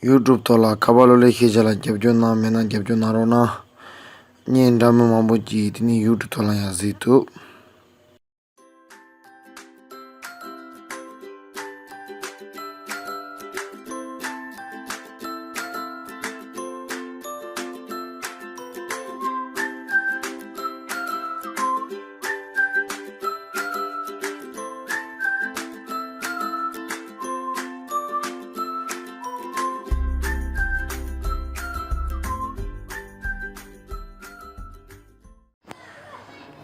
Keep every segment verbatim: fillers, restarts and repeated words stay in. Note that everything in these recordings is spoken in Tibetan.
ཡུ་ཊུབ་ཐོག་ལ་ཁ་པར་གློག་ཀླད་ཤེས་བྱ་ལ་རྒྱབ་སྐྱོར་གནང་མེད་ན་རྒྱབ་སྐྱོར་གནང་རོགས་གནང་། བརྙན་འདྲ་མིན་མང་པོ་ཅིག་དེ་ནས་ཡུ་ཊུབ་ཐོག་ལ་ཡང་གཟིགས་ཐུབ།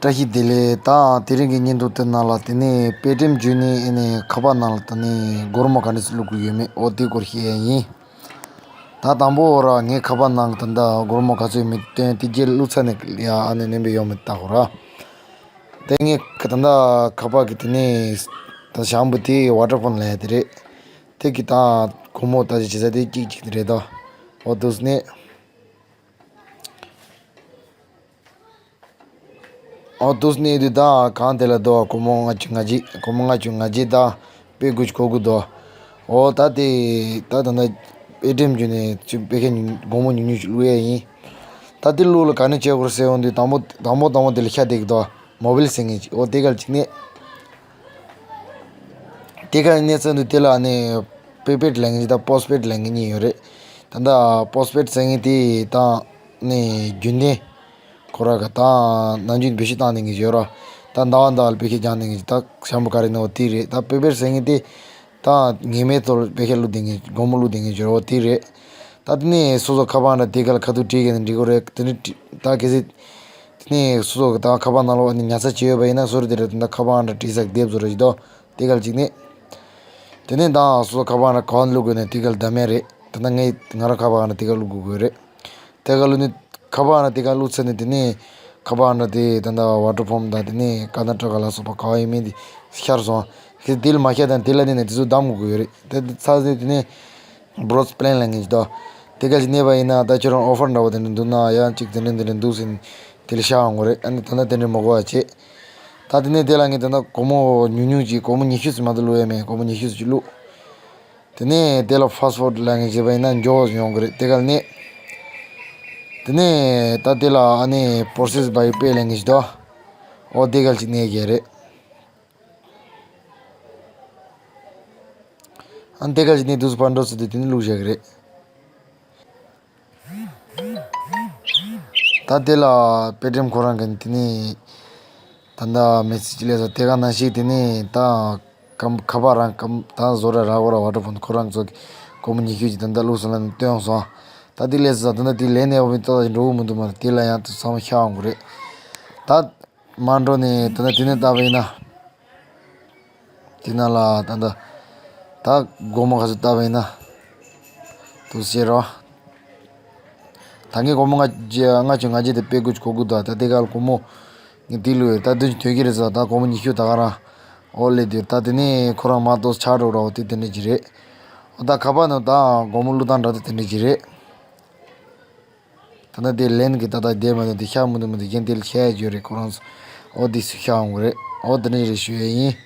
བཀྲ་ཤིས་བདེ་ལེགས། ད་དེ་རིང་གི་བརྙན་ཐུང་དེ་ནང་ལ་དེ་ནས་པེ་ཊི་ཨེམ་བརྒྱུད་ནས་ཨེ་ནས་ཁ་པར་ནང་ལ་དེ་ནས་སྒོར་མོ་ག་འདྲ་སེ་བླུག་དགོས་ཡོད་མེད་འོ་དེ་སྐོར་བཤད་ཡ་ཡིན། ད་དང་པོ་འོ་ར་ངའི་ཁ་པར་ནང་ད་ལྟ་སྒོར་མོ་ག་ཚོད་མེད་སྟོན་དེ་རྗེས་བླུགས་ཚར་ནས་ཡ་ཨ་ནི་ནེམ་པའི་ཡོང་མེད་ལྟ་གོ་ར། དེ་ངའི་ད་ལྟ་ཁ་པར་གི་དེ་ནས་ད་ཞང་བུ་དེ་ཝ་ཊར་ཕོན་ལ་ཡ་དེ་རེད། དེ་གི་ད་སྒོར་མོ་ད་ཅི་བྱེད་ས་དེ་གཅིག་གཅིག་དེ་རེད་ད། འོ་དུས་ནས། ཨོ་དུས་ནས་དུས་ད་གང་དེ་ལ་དོ་སྒོར་མོ་ལྔ་བཅུ་ང་གཅིག་སྒོར་མོ་ལྔ་བཅུ་ང་གཅིག་ད་དཔེ་དགུ་བཅུ་གོ་དགུ་དོ། ཨོ་ད་དེ་ད་ད་ད་པེ་ཊི་ཨེམ་བརྒྱུད་ནས་ཅི་དཔེ་ཁ་སྒོར་མོ་ཉུང་ཉུང་ཞིག་བླུག་ཡས་ཡིན། ད་དེ་བླུག་ལ་ག་ནས་བྱེད་དགོས་ཟེར་འོང་དུས་དང་པོ་དང་པོ་དང་པོ་དེ་ལ་ཤ་དེ་གི་དོ་མོ་བིལ་ཟེར་ངེས་ཅིག་ཨོ་དེ་ག་ལ་ཅིག་ནས། དེ་ག་ནས་ཚུན་དུ་དེ་ལ་ནི་པི་པེཌ་ལེན་གི་ཅིག་ད་པོ་སི་པེཌ་ལེན་གི་གཉིས་ཡོད་རེད། ད་ད་པོ་སི་པེཌ་ཟེར་ངེས་དེ་ད་ནི་རྒྱུན་ལྡན། ཁོ་ར་ག་ད་ནམ་རྒྱུན་བེད་སྤྱོད་བཏང་ནས་ངེས་ཡོད་ར། ད་ཟླ་བ་ཟླ་བ་ལ་བེད་སྤྱོད་རྒྱག་ནས་ངེས་ད་ཞང་བུ་ག་རེ་ནོ་དེ་རེད། ད་པི་པེཌ་ཟེར་ངེས་དེ་ད་ངེས་མེད་ཐོག་བེད་སྤྱོད་བླུག་དེ་ངེས་སྒོར་མོ་བླུག་དེ་ངེས་ཡོད་ར་དེ་རེད། ད་དེ་ནས་སོ་སོ་ཁ་པར་འདྲ་དེ་ག་ལ་ཁ་ཐུག་བྲིས་གི་ནས་འགྲིག་གོ་རེད། དེ་ནས་ད་གལ་སྲིད་དེ་ནས་སོ་སོ་གི་ད་ཁ་པར་ནང་ལོགས་ནས་ཉར་ཚགས་བྱས་ཡོད་པ་ཡིན་ན་སོ་རེ་དེ་རེད། ད་ཁ་པར་འདྲ་བྲིས་ས་གི་དེབ་བཟོ་ར་ཞིག་དོ་དེ་ག་ལ་ཅིག་ནས། དེ་ནས་ད་སོ་སོ་ཁ་པར་འདྲ་གང་བླུག་དགོས་ནས་དེ་ག་ལ་ད་མེད་རེད། ད་ད་ངས་ང་རང་ཁ་པར་འདྲ་དེ་ག་བླུག་དགོས་དགོས་རེད། དེ་ག་ལུ་ནི་ཁ་པར་ན་དེ་ག་ལུ་ཚེ་ནི་དེ་ནི་ཁ་པར་ན་དེ་ད་ད་ཝ་ཊར་ཕོམ་དང་དེ་ནི་ཀ་ན་ཊ་ཀ་ལ་སོགས་པ་ག་བ་ཡིན་མིན་དེ་ཤར་སོང་། ཁྱེད་དེ་ལ་མ་ཤར་དང་དེ་ལ་ནི་ནི་དེ་ཚོ་བདམས་དགོས་ཀྱི་ཡོད་རེད། དེ་ཚ་ཟེར་དེ་ནི་བྷི་རོ་ཛི་པི་ལེན་ལ་ངེས་ཀྱི་དོ། དེ་ག་ཅིག་གནས་པ་ཡིན་ན་ད་ཁྱོད་རང་ཨོ་ཕར་འདྲ་བོ་དེ་འདྲ་འདུག་ན་ཡང་ཅིག་དེ་འདྲ་དེ་འདྲ་འདུག་ཟེར་ནི་དེ་ལ་ཤར་འོང་གི་རེད། ཨ་ནི་ད་ད་དེ་འདྲ་མ་གོ་བ་བྱེད། ད་དེ་ནི་དེ་ལ་ངས་ད་ད་སྒོར་མོ་ཉུང་ཉུང་ཅིག་སྒོར་མོ་ཉི་ཤུ་ཙམ་མ་གཏོགས་བླུག་ཡ་མེད། སྒོར་མོ་ཉི་ཤུ་ཙམ་ཅིག་བླུག་དེ་ནས་དེ་ལ་ཕཱ་སི་ཝརཌ་ལབ་མཁན་བྱས་པ་ཡིན་ན་མགྱོགས་ཡོང་གི་རེད། དེ་ག་ལ་ནས། དེ་ནས་ད་དེ་ལ་ཨ་ནི་པོ་རོ་སེས་བའི་པེ་ལབ་མཁན་ཞིག་འདུག་ཨོ་དེ་ག་ལ་ཅིག་གནས་ཀྱི་རེད། ཨ་ནི་དེ་ག་ལ་ཅིག་གནས་དུས་སུ་ཕར་འགྲོ་ཚུལ་དེ་དེ་ནས་བླུགས་བཞག་གི་རེད། ད་དེ་ལ་པེ་ཊི་ཨེམ་ཁོ་རང་གི་དེ་ནས་ད་ལྟ་མེ་སེ་ཇི་སླེབས་ས་དེ་ག་ནང་བཞིན་དེ་ནས་ད་ཀམ་ཁ་པར་རང་ཀམ་ད་བཟོ་ར་ར་འོ་ར་ཝ་ཊར་ཕོན་ཁོ་རང་ཚོ་གི་སྒོར་མོ་ཉི་ཤུ་ཅིག་ད་ལྟ་བླུགས་སོང་ལ་ནི་སྟོན་སོང་། ད་དེ་སླེབས་ས་ད་ལྟ་དེ་ལེན་ནས་འོ་མི་ཏོག་ཙམ་འགྲོ་གི་མི་འདུག་མ་རེད། དེ་ལ་ཡང་དུ་ཚང་མ་ཤར་འོང་གི་རེད། ད་མར་འགྲོ་ནས་ད་ལྟ་དེ་ནས་བལྟས་པ་ཡིན་ན། དེ་ནང་ལ་ད་ལྟ་ད་སྒོར་མོ་ག་ཚོད་བལྟས་པ་ཡིན་ན། དུ་ཤེར་རོ། ད་ངས་སྒོར་མོ་ལྔ་བཅུ་ལྔ་བཅུ་ང་གཅིག་དེ་དཔེ་དགུ་བཅུ་གོ་དགུ་དང་ད་དེ་ག་ལ་སྒོར་མོ་ངས་དེ་ལུས་ད་དུང་ཐོན་གྱི་རེད་ཟེར། ད་སྒོར་མོ་ཉི་ཤུ་ད་ག་རང་ཨོ་ལེ་དེ་ད་དེ་ནས་ཁོ་རང་མ་གཏོགས་ཆགས་འགྲོ་ར་འོ་དེ་དེ་འདྲ་ཅིག་རེད། ཨོ་ད་ཁ་པར་ནང་ད་སྒོར་མོ་བླུགས་སྟངས་འདྲ་དེ་དེ་འདྲ་ཅིག་རེད། ད་ལྟ་དེ་ལེན་གི་ད་ལྟ་བསྡད་མ་ཐུབ་དེ་ཤར་མི་འདུག་མི་འདུག་གཞན་དེ་ལ་ཤར་ཡ་ཡོད་རེད། ཁོ་རང་ཚོ་ཨོ་དེ་སུ་ཤར་འོང་གི་རེད། ཨོ་དེ་འདྲ་རེད་ཞུ་ཡ་ཡིན།